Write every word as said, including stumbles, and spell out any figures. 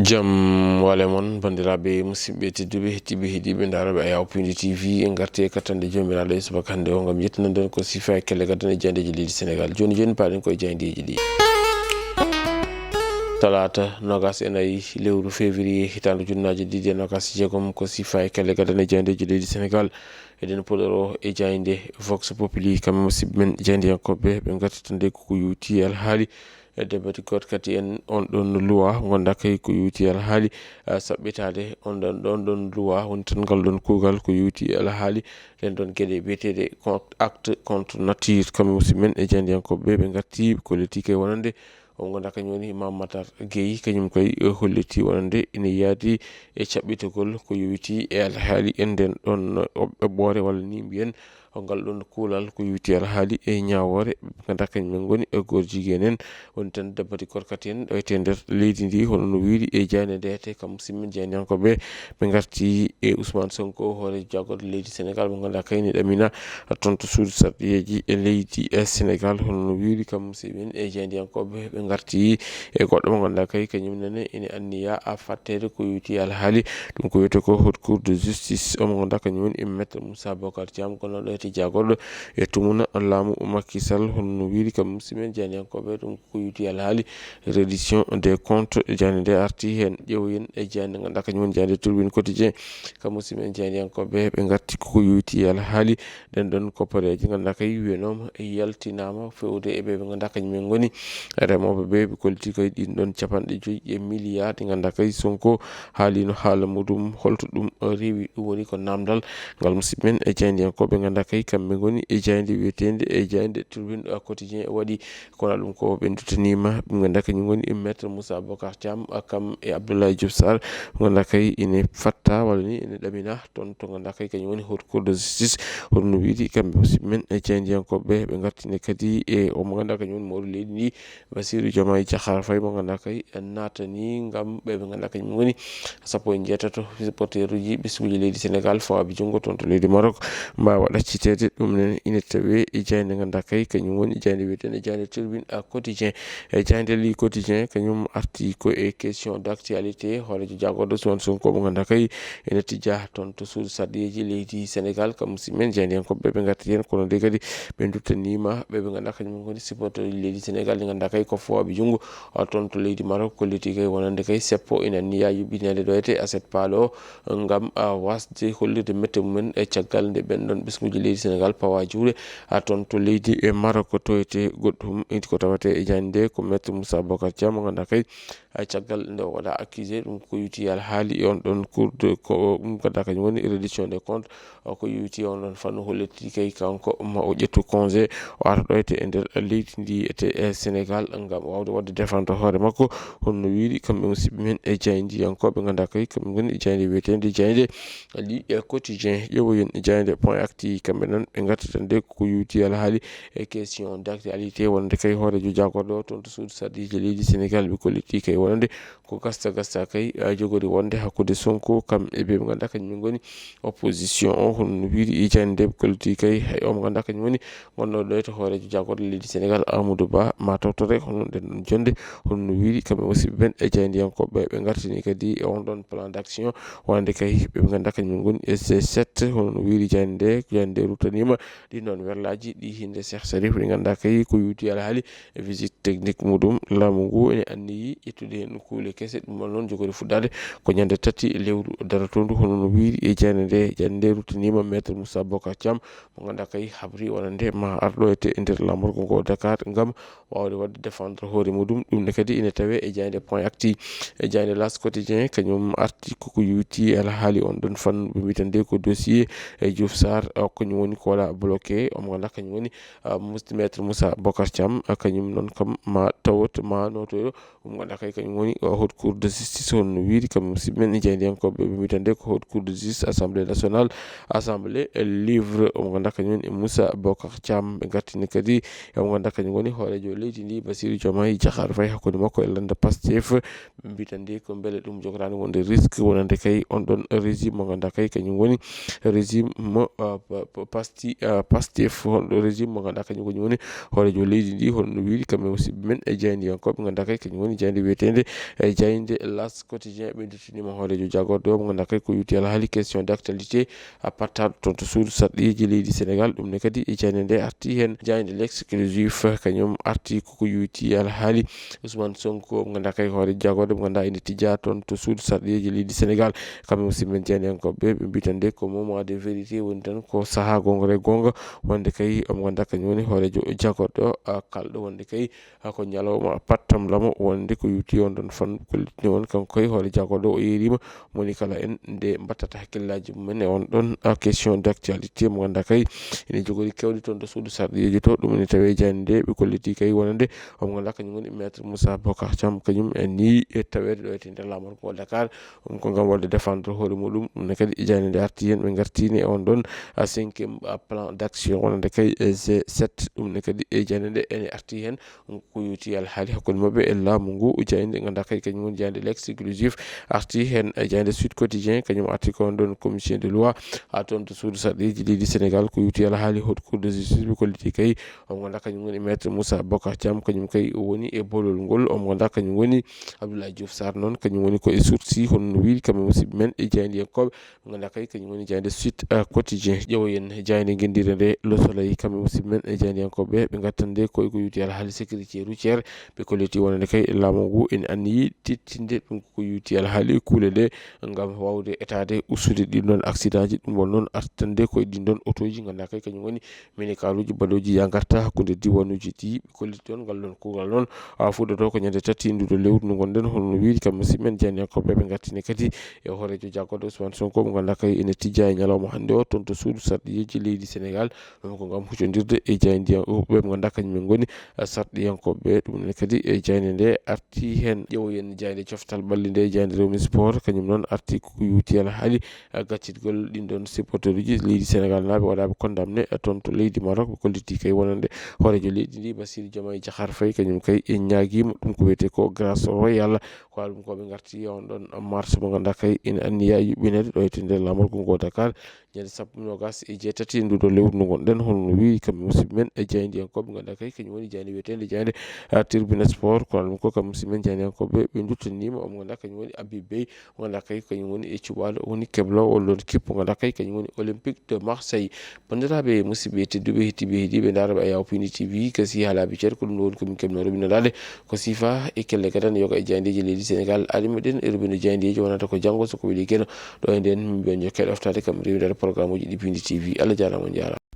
Jam wale mon, banndiraaɓe musidɓe tedduɓe, heɗtiiɓe, heɗiiɓe, ndaarooɓe Ayaw Pindi T V, en ngarti e kattanɗe Joomiraaɗo e subaka hannde o, ngam yettinande on ko siifa e kelle gadane e jayndeeji leydi Senegaal. Jooni jooni, paaɗen ko e jayndeeji ɗi. Talaata noogaas e nayi lewru février, hitaande ujunnaaje ɗiɗi e noogaas e jeegom, ko siifa e kelle gadane e jayndeeji leydi Senegaal. Eɗen puɗɗoroo e jaaynde Vox Populi, kamɓe musidɓe men jaayndiyankooɓe, ɓe ngarti tan de ko ko yowiti e alhaali e debati goto kadi en on ɗon luwa, ngonɗaa kay ko yowiti e alhaali, eh, saɓɓitaade on ɗon, ɗon, ɗon luwa, woni tan ngal ɗon kuugal ko yowiti e alhaali ɗen ɗon geɗe biyeteeɗe con-, acte contre nature. Kamɓe musidɓe men e jaayndiyankooɓe, ɓe ngarti, ɓe kolliti kay wonande o mo ngonɗaa kañum woni Mame Matar Gueye, kañum kay, eh, holliti wonande ina yaadi e caɓɓitagol ko yowiti e alhaali en nden ɗon, eh, ɓoore walla ni mbiyen o ngal ɗon kuulal ko yowiti e alhaali e ñaawoore, ngonɗaa kañum en ngoni e goor jigéen en, woni tan dabbati korkati en ɗo e nder leydi ndi, hono no wiiri e jaaynde nde te kam simmen jaayndiyankooɓe, ɓe ngarti e Ousmane Sonko, hoore jaagorɗo leydi Senegaal, mo ngonɗaa kay ina ɗamina toon to suudu sarɗiyeeji e leydi e Senegaal, hono no wiiri kam musidɓe men e jaayndiyankooɓe, ɓe ngarti e goɗɗo mo ngonɗaa kay kañum nene ina anniya a fatteede ko yowiti e alhaali, ɗum ko wiyetee ko Haute Cour de Justice, o mo ngonɗaa kañum woni Maître Moussa Bocar Thiam, kono ɗo ete jaagorɗo e tumuna laamu Macky Sall, hono no wiiri kam musidɓe men jaayndiyankooɓe, ɗum ko yowiti e alhaali reddition des comptes, jaaynde nde arti heen. Ƴeewoyen e jaaynde ngonɗaa kañum woni jaaynde Tribune Quotidien, kam musidɓe men jaayndiyankooɓe, ɓe ngarti ko yowiti e alhaali ɗen ɗon koppareeji, ngonɗaa kay wiyanooma e yaltinaama feewde e ɓe ɓe ngonɗaa kañum en ngoni remooɓe ɓe, ɓe kolliti koye ɗin ɗon capanɗe joyi e miliyaar ɗi ngonɗaa kay Sonko haalino haala muɗum, holto ɗum rewi, ɗum woni ko naamndal ngal musidɓe men e jaayndiyankooɓe ngonɗaa kay kamɓe ngoni e jaaynde wiyeteende e jaaynde Tribune Quotidien waɗi. Kono ɗum ko ɓe duttaniima, ɓe ngonɗaa kañum ngoni Maître Moussa Bocar Thiam, kam e Abdoulaye Diouf Sarr, ngonɗaa kay ina fatta walla ni ina ɗamina toon to ngonɗaa kay kañum woni Haute Cour de Justice, hono no wiiri kamɓe musidɓe men e jaayndiyankooɓe, ɓe ngartini kadi e o mo ngonɗaa kañum woni mawɗo leydi ndi, Bassirou Diomaye Diakhar Faye, mo ngonɗaa kay naatani ngam ɓe ɓe ngonɗaa kañum ngoni sappo e njeetato supporteruuji ɓesnguuji leydi Senegaal fawaaɓe junngo toon to leydi Maroc mbaawa ɗacciteede. Ɗum nen ina tawee e jaaynde ngonɗaa kay kañum woni jaaynde wiyeteende jaaynde Tribune Quotidien. E jaaynde Le Quotidien kañum arti ko e question d'actualité, hooreejo jaagorɗo Ousmane Sonko mo ngonɗaa kay ina tijjaa toon to suudu sarɗiyeeji leydi Senegaal, kam musidɓe men jaayndiyankooɓe ɓe ngarti heen, kono de kadi ɓe duttaniima ɓe ɓe ngonɗaa kañum ngoni supporteruuji leydi Senegaal ɗi ngonɗaa kay ko fawaaɓe junngo, ah, toon to leydi Maroc, kolliti kay wonande kay seppo ina anniya yuɓɓineede ɗo ete aset paaɗo o, ngam, ah, waasde hollirde mette mumen e caggal nde ɓen ɗon ɓesnguuji leydi Senegaal pawa juuɗe, ah, toon to leydi e Maroc. To ete goɗɗum, idi ko tawetee e jaaynde nde ko Maître Moussa Bocar Thiam, mo ngonɗaa kay, ah, caggal nde o waɗaa accusé, ɗum ko yowiti e alhaali e on ɗon Cour de, ko ɗum ngonɗaa kañum woni reddition des comptes, o ko yowiti on ɗon fannu, holliti kay kanko ma o ƴettu congé, o ara ɗo ete e nder leydi ndi ete e Senegaal ngam waawde waɗde défendre hoore makko, hono no wiiri kamɓe musidɓe men e jaayndiyankooɓe ngonɗaa kay kamɓe ngoni e jaaynde wiyeteende jaaynde Le Quotidien. Ƴeewoyen e jaaynde Point Actu, kamɓe noon ɓe ngarti tan de ko yowiti e alhaali e question d'actualité wonande kay hooreejo jaagorɗo o toon to suudu sarɗiiji leydi Senegaal, ɓe kolliti kay wonande ko gasta gasta kay, ah, jogori wonde hakkunde Sonko kam e ɓe ɓe ngonɗaa kañum ngoni opposition o, hono no wiiri e jaaynde nde, ɓe kolliti kay hay o mo ngonɗaa kañum woni ngonɗo ɗo e to hooreejo jaagorɗo leydi Senegaal Amadou Ba ma tawtore hono nden ɗon jonnde, hono no wiiri kamɓe musidɓe men e jaayndiyankooɓe, ɓe ngartini kadi e on ɗon plan d'action wonande kay ɓe ɓe ngonɗaa kañum ngoni e C sept, hono no wiiri jaaynde nde, jaaynde nde ruttaniima ɗin ɗon werlaaji ɗi hinde Cheikh Sarif, ɗi ngonɗaa kay ko yowiti e alhaali e visite technique muɗum. Laamu ngu ene anniyi ƴettude heen kuule kese, ɗum ɗon noon jogori fuɗɗaade ko ñande tati lewru darotoondu, hono no wiiri e jaaynde nde. Jaaynde nde ruttaniima Maître Moussa Bocar Thiam, mo ngonɗaa kay habri wonande ma ar ɗo ete e nder laamorgo ngo Dakar ngam waawde waɗde défendre hoore muɗum. Ɗum ne kadi ene tawee e jaaynde Point Actu. E jaaynde L'As Quotidien, kañum arti ko ko yowiti e alhaali on ɗon fannu, ɓe mbiyata nde ko dossier e Diouf Sarr, ah, kañum woni ko waɗaa bloqué, o mo ngonɗaa kañum woni, ah, Mus-, Maître Moussa Bocar Thiam, ah, kañum noon kam ma tawot ma nootoyo, o mo ngonɗaa kay kañum woni, ah, Haute Cour de Justice, hono no wiiri kam musidɓe men e jaayndiyankooɓe, ɓe mbiyata nde ko Haute Cour de Justice, Assemblée nationale, Assemblée libre, o mo ngonɗaa kañum woni Moussa Bocar Thiam. Ɓe ngartini kadi e o mo ngonɗaa kañum woni hooreejo leydi ndi, Bassirou Diomaye Diakhar Faye, hakkunde makko e lannda Pastef, ɓe mbiyata nde ko mbele ɗum jogotaani wonde risque wonande kay on ɗon régime mo ngonɗaa kay kañum woni régime mo, ah, pa-, pa-, Pasti, uh, Pastef, honɗo régime mo ngannduɗaa kañum ko woni hooreejo leydi ndi, hono no wiiri kamɓe musidɓe men e jaayndiyankooɓe ngannduɗaa kay kañum woni jaaynde wiyeteende e jaaynde L'As Quotidien. Ɓe nduttiniima hooreejo jagorɗo o mo ngannduɗaa kay ko yuuti alhaali question d'actualité a pattaaɗo toon to suudu sarɗiiji leydi Sénégal. Ɗum ne kadi e jaaynde nde arti heen jaaynde L'Exclusif, kañum arti koko yuuti alhaali Ousmane Sonko mo ngannduɗaa kay hoore jagorɗo mo ngannduɗaa ene tijjaa toon to suudu sarɗiiji leydi Sénégal. Kamɓe musidɓe men jaayndiyankooɓe ɓe mbi tan de ko moment de vérité woni tan, ko sahaa goongre goonga wonde kay omo ngannduɗaa kañum woni hooreejo jagorɗo, a, kalɗo wonde kay, a, ko ñalawma pattam lamo wonde ko yuuti on ɗon fan kollitini on kanko kay hoore jagorɗo o yeeriima moni kala en nde mbattata hakkillaaji mumen e on ɗon, a, question d'actualité mo ngannduɗaa kay ene jogori kewɗe toon to suudu sarɗiiji to. Ɗum ene tawee jaaynde nde ɓe kolliti kay wonande omo ngannduɗaa kañum woni maître Moussa Bocar Thiam, kañum en ni e taweede ɗo e nder laamorgo Dakar. Ɗum ko ngam waɗde défendre hoore muɗum. Ɗum ne kadi jaaynde nde arti heen, ɓe ngartini e on ɗon, a, cinquième, a, plan d'action wonande kay e G sept. Ɗum ne kadi e jaaynde nde ene arti heen ko yuuti alhaali hakkunde maɓɓe e laamu ngu. Jaaynde ngannduɗaa kay kañum woni jaaynde L'Exclusif arti heen e jaaynde Sud Quotidien, kañum arti ko on ɗon commission de loi a toon to suudu sarɗiiji leydi Sénégal ko yuuti alhaali Haute Cour de justice ɓe kolliti kay omo ngannduɗaa kañum woni maître Moussa Bocar Thiam, kañum kay woni e bolol ngol. Omo ngannduɗaa kañum woni Abdoulaye Diouf Sarr noon, kañum woni ko e sursis, hono no wiiri kamɓe musidɓe men e jaayndiyankooɓe mo ngannduɗaa kay kañum woni jaaynde Sud, a, Quotidien. Ƴeewoyen jaaynde ngenndiire nde Le Soleil, kamɓe musidɓe men e jaayndiyankooɓe ɓe ngartan nde koye ko yuuti alhaali sécurité routière. Ɓe kolliti wonande kay laamu ngu ene anniyi tiiɗtinde ɗum ko yuuti alhaali kuule ɗe ngam waawde etaade ustude ɗin ɗon accident ji. Ɗum won noon artande koye ɗin ɗon otooji ngannduɗaa kay kañum woni minikaruuji baɗooji yaa ngarta hakkunde diwaanuuji ɗi. Ɓe kolliti ɗon ngal ɗon kuugal noon, a, fuɗɗotoo ko ñande tati nduɗo lewru ndu ngonɗen, hono no wiiri kamɓe musidɓe men jaayndiyankooɓe ɓe ngartini kadi e hooreejo jagorɗo Ousmane Sonko mo ngannduɗaa kay ene tijjaa e ñalawma hannde o toon to suudu sarɗiiji leydi Sénégal. Ɗum ko ngam huccondirde e jaayndiyankooɓe ɓe mo ngannduɗaa kañum en ngoni, a, sarɗiyankooɓe ɓe. Ɗum ne kadi e jaaynde nde arti heen. Ƴeewoyen jaaynde coftal ɓalli nde, jaaynde Rewmi Sport, kañum noon arti ko yuuti alhaali, a, gaccitgol ɗin ɗon supporteruuji leydi Sénégal naaɓe waɗaaɓe condamné, a, toon to leydi Maroc. Ɓe kolliti kay wonande hooreejo leydi ndi Bassirou Diomaye Diakhar Faye, kañum kay e ñaagiima ɗum ko wiyetee ko grâce royale. Ko ɗum ko ɓe ngarti e on ɗon marche mo ngannduɗaa kay ene anniya yuɓɓineede ɗo e nder laamorgo ngo Dakar. Ñande sappo noogas e jeetati nduɗo lewru ndu ngonɗen, hono no wiiri kamɓe musidɓe men e jaayndiyankooɓe ngannduɗaa kay kañum woni jaaynde wiyeteende jaaynde, a, Tribune Sport. Kono ɗum ko kamɓe musidɓe men jaayndiyankooɓe ɓe nduttaniima omo ngannduɗaa kañum woni Habib Beye mo ngannduɗaa kay kañum woni e cuɓaaɗo woni keblo o ɗon kippo ngannduɗaa kay kañum woni Olympique de Marseille. Banndiraaɓe musidɓe tedduɓe heɗiiɓe heɗiiɓe ndaarooɓe Ayaw Pindi T V, gasi haalaaɓe ceer ko ɗum ɗo woni ko min keɓnoo rubinandaade ko siifa e kelle gadane yoga e jaayndeeji leydi Sénégal. Ari meɗen e rubino jaayndeeji wonata ko janngo so ko weli keno ɗo e nden min mbiyon jokke ɗoftaade kam rewindaade programme uji ɗi Pindi T V. Allah jaaraama, on njaaraama.